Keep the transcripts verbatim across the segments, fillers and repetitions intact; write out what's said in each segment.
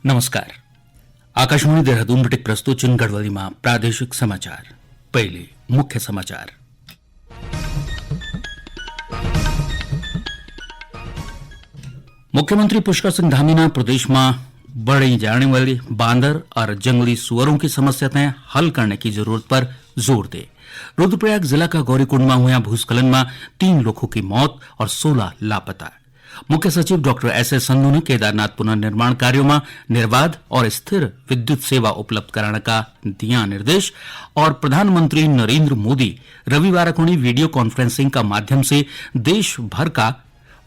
नमस्कार। आकाशवाणी देहरादून बटिक प्रस्तुत छिन गढ़वाली मां प्रादेशिक समाचार। पहले मुख्य समाचार। मुख्यमंत्री पुष्कर सिंह धामी ने प्रदेश में बढ़ी जाने वाली बांदर और जंगली सुअरों की समस्या तय हल करने की जरूरत पर जोर दे। रुद्रप्रयाग जिला का गौरीकुंड में हुआ भूस्खलन में तीन लोगों की मौत और सोलह लापता। मुख्य सचिव डॉक्टर एस एस संधू ने केदारनाथ पुनर्निर्माण कार्यों में निर्बाध और स्थिर विद्युत सेवा उपलब्ध कराने का दिया निर्देश। और प्रधानमंत्री नरेंद्र मोदी रविवार को वीडियो कॉन्फ्रेंसिंग का माध्यम से देश भर का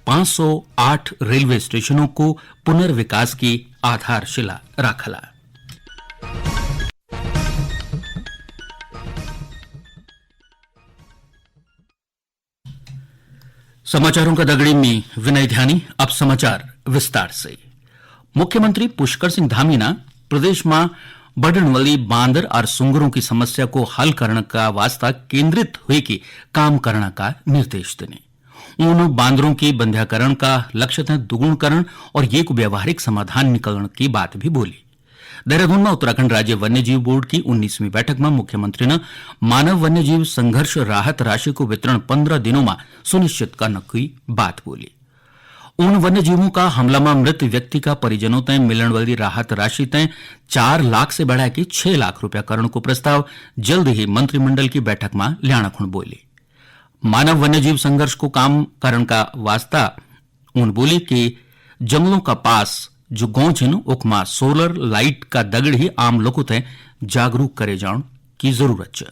पाँच सौ आठ रेलवे स्टेशनों को पुनर्विकास की आधारशिला रखला। समाचारों का दगड़ी में विनय ध्यानी। अब समाचार विस्तार से। मुख्यमंत्री पुष्कर सिंह धामी ने प्रदेश में बढ़ने वाली बांदर और सुंगरों की समस्या को हल करने का वास्ता केंद्रित हुए कि काम करने का निर्देश देने। उन बांदरों की बंध्याकरण का लक्ष्य तय दुगुणकरण और ये को व्यावहारिक समाधान निकलने की बात भी बोली। देहरादून में उत्तराखंड राज्य वन्यजीव बोर्ड की उन्नीसवीं बैठक में मुख्यमंत्री ने मानव वन्यजीव संघर्ष राहत राशि को वितरण पन्द्रह दिनों में सुनिश्चित करने की बात बोली। उन वन्यजीवों का हमला में मृत व्यक्ति का परिजनों तय मिलने वाली राहत राशि तय चार लाख से बढ़ा के छह लाख रुपया करण को प्रस्ताव जल्द ही मंत्रिमंडल की बैठक में लियाणा खुण बोली। मानव वन्यजीव संघर्ष को काम करण का वास्ता उन बोली कि जंगलों का पास जो गांव छिन उकमा सोलर लाइट का दगड़ ही आम लोगों तय जागरूक करे जाण की जरूरत छ।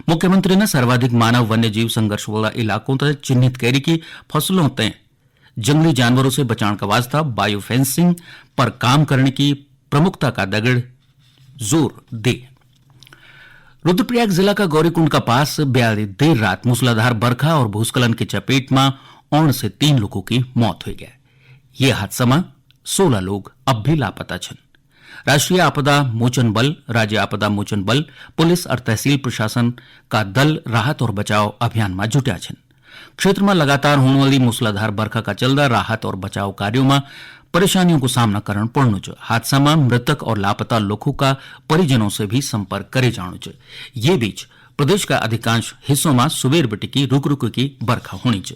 मुख्यमंत्री ने सर्वाधिक मानव वन्यजीव संघर्ष वाला इलाकों तय चिन्हित करी कि फसलों तय जंगली जानवरों से बचाण का वास्ता बायो फेंसिंग पर काम करने की प्रमुखता का दगड़ जोर दे। रुद्रप्रयाग जिला का गौरीकुंड का पास ब्याली देर रात मूसलाधार बरखा और भूस्खलन की चपेट में आने से तीन लोगों की मौत हुई गई। ये हादसा में सोलह लोग अब भी लापता छन। राष्ट्रीय आपदा मोचन बल, राज्य आपदा मोचन बल, पुलिस और तहसील प्रशासन का दल राहत और बचाव अभियान में जुटा छन। क्षेत्र में लगातार होने वाली मूसलाधार बरखा का चलता राहत और बचाव कार्यों में परेशानियों को सामना करना पड़नो च। हादसा में मृतक और लापता लोगों का परिजनों से भी संपर्क करे जानो च। ये बीच प्रदेश का अधिकांश हिस्सों में सुबेर बटे की रुक रुक की बरखा होनी च।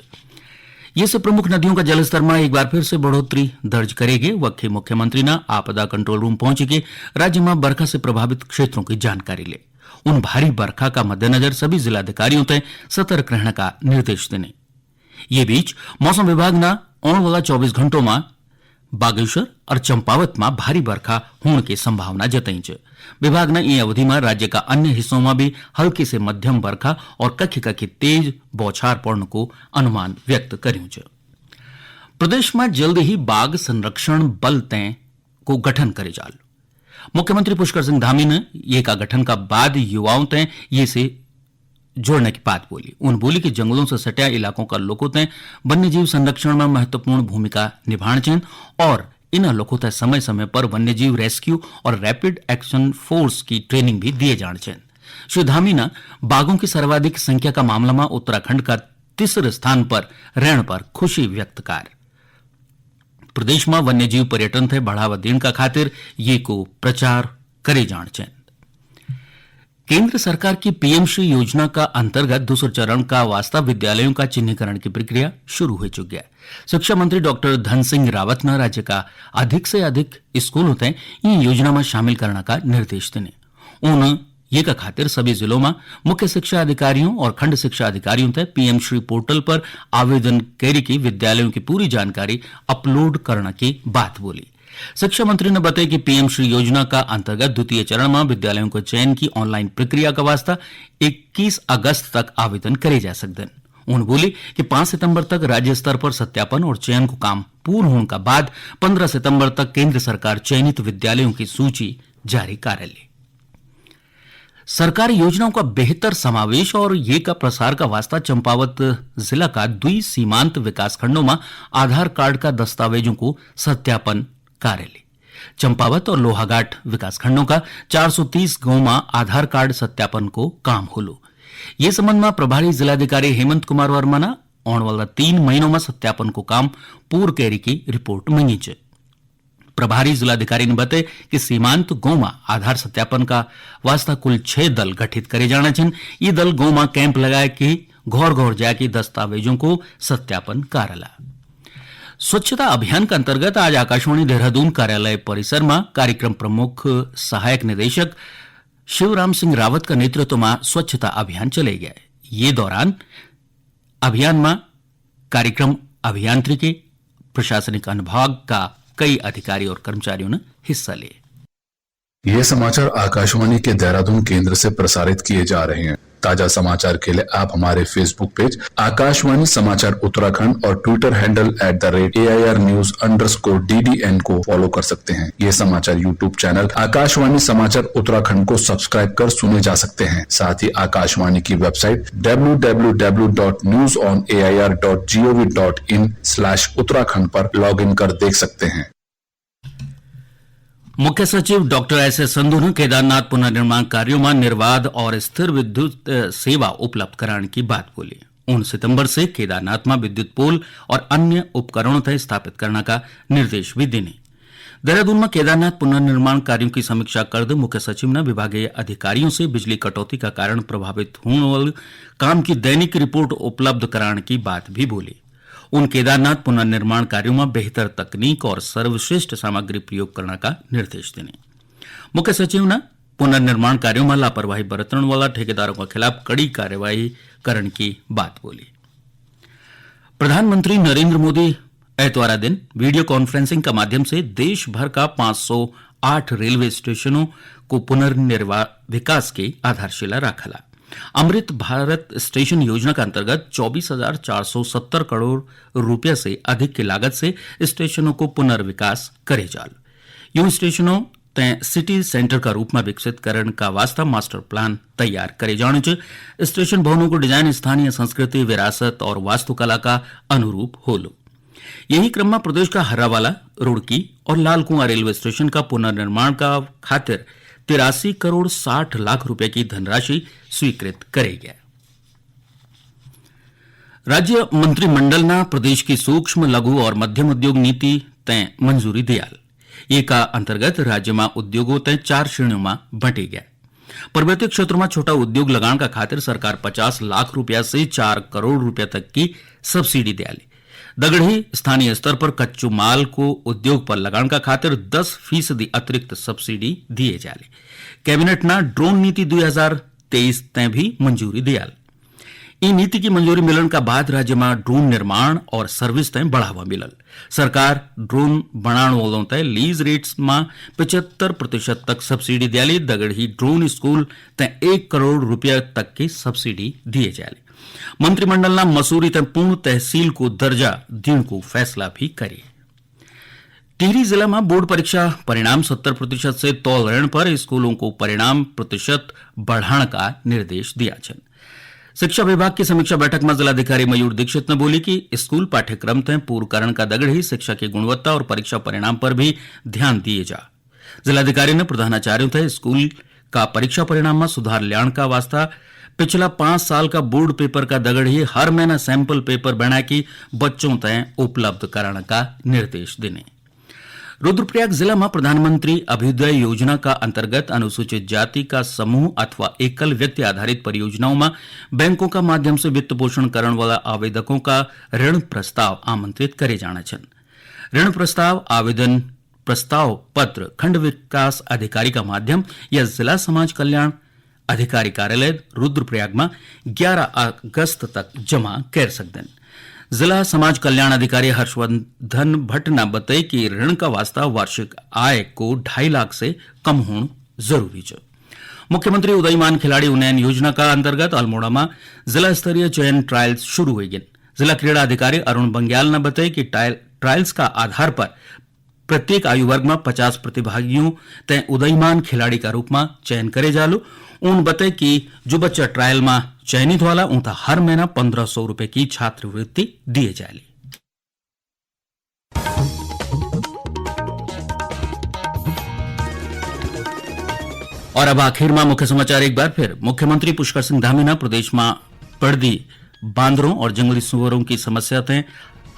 ये से प्रमुख नदियों का जलस्तर में एक बार फिर से बढ़ोतरी दर्ज करेगी। वक्खी मुख्यमंत्री ने आपदा कंट्रोल रूम पहुंची के राज्य में बरखा से प्रभावित क्षेत्रों की जानकारी ले। उन भारी बरखा का मद्देनजर सभी जिलाधिकारियों तय सतर्क रहने का निर्देश देने। ये बीच मौसम विभाग ने आने वाला चौबीस घंटों में बागेश्वर और चंपावत में भारी बरखा होने की संभावना जताई च। विभाग ने इन अवधि में राज्य का अन्य हिस्सों में भी हल्की से मध्यम बरखा और कखी कखी तेज बौछार पड़ने को अनुमान व्यक्त करूं च। प्रदेश में जल्द ही बाघ संरक्षण बल तय को गठन करे जाल। मुख्यमंत्री पुष्कर सिंह धामी ने ये का गठन का बाद युवाओं तय ये से जोड़ने की बात बोली। उन बोली कि जंगलों से सटिया इलाकों का लोगों तय वन्यजीव संरक्षण में महत्वपूर्ण भूमिका निभाना चाहिए और इन लोगों तय समय समय पर वन्यजीव रेस्क्यू और रैपिड एक्शन फोर्स की ट्रेनिंग भी दिए जाना चाहिए। श्री धामी ने बाघों की सर्वाधिक संख्या का मामला में उत्तराखंड का तीसरे स्थान पर रहने पर खुशी व्यक्त कर प्रदेश में वन्यजीव पर्यटन थे बढ़ावा देने का खातिर ये को प्रचार करे जाना चाहिए। केंद्र सरकार की पीएम श्री योजना का अंतर्गत दूसरे चरण का वास्ता विद्यालयों का चिन्हीकरण की प्रक्रिया शुरू हो चुकी है। शिक्षा मंत्री डॉक्टर धन सिंह रावत ने राज्य का अधिक से अधिक स्कूलों तय इन योजना में शामिल करने का निर्देश देने। उन ये का खातिर सभी जिलों में मुख्य शिक्षा अधिकारियों और खंड शिक्षा अधिकारियों तय पीएम श्री पोर्टल पर आवेदन करी की विद्यालयों की पूरी जानकारी अपलोड करने की बात बोली। शिक्षा मंत्री ने बताया कि पीएम श्री योजना का अंतर्गत द्वितीय चरण में विद्यालयों के चयन की ऑनलाइन प्रक्रिया का वास्ता इक्कीस अगस्त तक आवेदन करे जा सकते हैं। उन्होंने बोली कि पाँच सितंबर तक राज्य स्तर पर सत्यापन और चयन को काम पूर्ण होने का बाद पन्द्रह सितंबर तक केंद्र सरकार चयनित विद्यालयों की सूची जारी करेली। सरकारी योजनाओं का बेहतर समावेश और ये का प्रसार का वास्ता चंपावत जिला का दुई सीमांत विकास खंडों में आधार कार्ड का दस्तावेजों को सत्यापन कार्यालय। चंपावत और लोहाघाट विकास खंडों का चार सौ तीस गांव में आधार कार्ड सत्यापन को काम होलो। ये संबंध में प्रभारी जिलाधिकारी हेमंत कुमार वर्मा ने आने वाला तीन महीनों में सत्यापन को काम पूर्ण कैरी की रिपोर्ट मांगी च। प्रभारी जिलाधिकारी ने बताया कि सीमांत गांव मा आधार सत्यापन का वास्ता कुल छह दल गठित करे जाना छन। ये दल गांव मा कैंप लगाए कि घोर घोर जाके दस्तावेजों को सत्यापन कारला। स्वच्छता अभियान के अंतर्गत आज आकाशवाणी देहरादून कार्यालय परिसर में कार्यक्रम प्रमुख सहायक निदेशक शिवराम सिंह रावत का नेतृत्व में स्वच्छता अभियान चले गए। ये दौरान अभियान में कार्यक्रम अभियांत्रिकी प्रशासनिक अनुभाग का कई अधिकारी और कर्मचारियों ने हिस्सा लिए। ये समाचार आकाशवाणी के देहरादून केंद्र से प्रसारित किए जा रहे हैं। ताजा समाचार के लिए आप हमारे Facebook पेज आकाशवाणी समाचार उत्तराखंड और Twitter handle at the rate A I R news underscore D D N को फॉलो कर सकते हैं। ये समाचार YouTube चैनल आकाशवाणी समाचार उत्तराखंड को सब्सक्राइब कर सुने जा सकते हैं। साथ ही आकाशवाणी की website W W W dot news on A I R dot G O V dot in slash Uttarakhand पर लॉग इन कर देख सकते हैं। मुख्य सचिव डॉक्टर एस एस संधू ने केदारनाथ पुनर्निर्माण कार्यों में निर्बाध और स्थिर विद्युत, अ, सेवा उपलब्ध कराने की बात बोली। उन सितंबर से केदारनाथ में विद्युत पोल और अन्य उपकरणों तय स्थापित करने का निर्देश भी देने। देहरादून में केदारनाथ पुनर्निर्माण कार्यों की समीक्षा करते मुख्य सचिव ने विभागीय अधिकारियों से बिजली कटौती का कारण प्रभावित होने वाले काम की दैनिक रिपोर्ट उपलब्ध कराने की बात भी बोली। उन केदारनाथ पुनर्निर्माण कार्यों में बेहतर तकनीक और सर्वश्रेष्ठ सामग्री प्रयोग करने का निर्देश देने। मुख्य सचिव ने पुनर्निर्माण कार्यों में लापरवाही बरतने वाला ठेकेदारों के खिलाफ कड़ी कार्यवाही करने की बात बोली। प्रधानमंत्री नरेंद्र मोदी ऐतवारा दिन वीडियो कॉन्फ्रेंसिंग का माध्यम से देश भर का पाँच सौ आठ रेलवे स्टेशनों को पुनर्निर्वा-, विकास की आधारशिला रखला। अमृत भारत स्टेशन योजना के अंतर्गत चौबीस हजार चार सौ सत्तर करोड़ रुपया से अधिक की लागत से स्टेशनों को पुनर्विकास करे जाल। यूं स्टेशनों तय सिटी सेंटर का रूप में विकसित करण का वास्ता मास्टर प्लान तैयार करे जाने च। स्टेशन भवनों को डिजाइन स्थानीय संस्कृति, विरासत और वास्तुकला का अनुरूप होलो। यही क्रम में प्रदेश का हर्रावाला, रुड़की और लालकुआं रेलवे स्टेशन का पुनर्निर्माण का खातिर तिरासी करोड़ साठ लाख रुपए की धनराशि स्वीकृत करे गया। राज्य मंत्रिमंडल ने प्रदेश की सूक्ष्म, लघु और मध्यम उद्योग नीति तय मंजूरी दियाल। ये का अंतर्गत राज्य में उद्योगों तय चार श्रेणियों में बंटे गया। पर्वतीय क्षेत्र में छोटा उद्योग लगान का खातिर सरकार पचास लाख रुपया से चार करोड़ रुपया तक की सब्सिडी दियाली। दगड़ी स्थानीय स्तर पर कच्चू माल को उद्योग पर लगान का खातिर दस फीसदी अतिरिक्त सब्सिडी दिए जाले। कैबिनेट ना ड्रोन नीति दो हज़ार तेईस तय भी मंजूरी दियाल। ई नीति की मंजूरी मिलन का बाद राज्य में ड्रोन निर्माण और सर्विस तय बढ़ावा मिलल। सरकार ड्रोन बनाने वालों तय लीज रेट्स में पचहत्तर प्रतिशत तक सब्सिडी दियाली। दगड़ी ड्रोन स्कूल तय एक करोड़ रुपया तक की सब्सिडी दिए जाले। मंत्रिमंडल ना मसूरी तय पूर्ण तहसील को दर्जा देने को फैसला भी करे। टिहरी जिला में बोर्ड परीक्षा परिणाम सत्तर प्रतिशत से तौल रहने पर स्कूलों को परिणाम प्रतिशत बढ़ाने का निर्देश दिया छन। शिक्षा विभाग की समीक्षा बैठक में जिलाधिकारी मयूर दीक्षित ने बोली कि स्कूल पाठ्यक्रम तय पूर्ण करण का दगड़ ही शिक्षा की गुणवत्ता और परीक्षा परिणाम पर भी ध्यान दिए जा। जिलाधिकारी ने प्रधानाचार्यों तय स्कूल का परीक्षा परिणाम में सुधार ल्याण का वास्ता पिछला पांच साल का बोर्ड पेपर का दगड़ ही हर महीना सैंपल पेपर बना के बच्चों तय उपलब्ध कराने का निर्देश देने। रुद्रप्रयाग जिला में प्रधानमंत्री अभ्युदय योजना का अंतर्गत अनुसूचित जाति का समूह अथवा एकल व्यक्ति आधारित परियोजनाओं में बैंकों का माध्यम से वित्त पोषण करण वाला आवेदकों का ऋण प्रस्ताव आमंत्रित करे जाना छन। ऋण प्रस्ताव आवेदन प्रस्ताव पत्र खंड विकास अधिकारी का माध्यम या जिला समाज कल्याण अधिकारी कार्यालय रुद्रप्रयाग में ग्यारह अगस्त तक जमा कर सकदन। जिला समाज कल्याण अधिकारी हर्षवर्धन भट्ट ने बताई कि ऋण का वास्ता वार्षिक आय को ढाई लाख से कम होना जरूरी च। मुख्यमंत्री उदयमान खिलाड़ी उन्नयन योजना का अंतर्गत अल्मोड़ा में जिला स्तरीय चयन ट्रायल्स शुरू हुई गए। जिला क्रीड़ा अधिकारी अरुण बंग्याल ने बताया कि ट्रायल, ट्रायल्स का आधार पर प्रत्येक आयु वर्ग में पचास प्रतिभागियों तय उदयमान खिलाड़ी का रूप में चयन करे जालू। उन बताया कि जो बच्चा ट्रायल में चयनित वाला, उनका हर महीना पन्द्रह सौ रुपए की छात्रवृत्ति दिए जाली। और अब आखिर में मुख्य समाचार एक बार फिर। मुख्यमंत्री पुष्कर सिंह धामी ने प्रदेश में पड़दी बांदरों और जंगली सुअरों की समस्या तय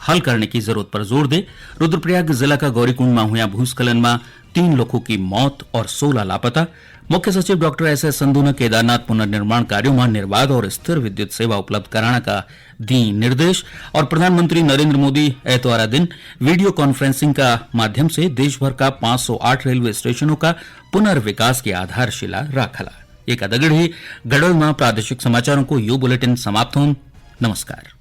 हल करने की जरूरत पर जोर दे। रुद्रप्रयाग जिला का गौरीकुंड में हुआ भूस्खलन में तीन लोगों की मौत और सोलह लापता। मुख्य सचिव डॉक्टर एस एस संधू ने केदारनाथ पुनर्निर्माण कार्यों में निर्बाध और स्थिर विद्युत सेवा उपलब्ध कराने का दी निर्देश। और प्रधानमंत्री नरेंद्र मोदी ऐतवारा दिन वीडियो कॉन्फ्रेंसिंग का माध्यम से देश भर का पाँच सौ आठ रेलवे स्टेशनों का पुनर्विकास की आधारशिला राखला। एक अदगढ़ ही गढ़वाल में प्रादेशिक समाचारों को यो बुलेटिन समाप्त होन। नमस्कार।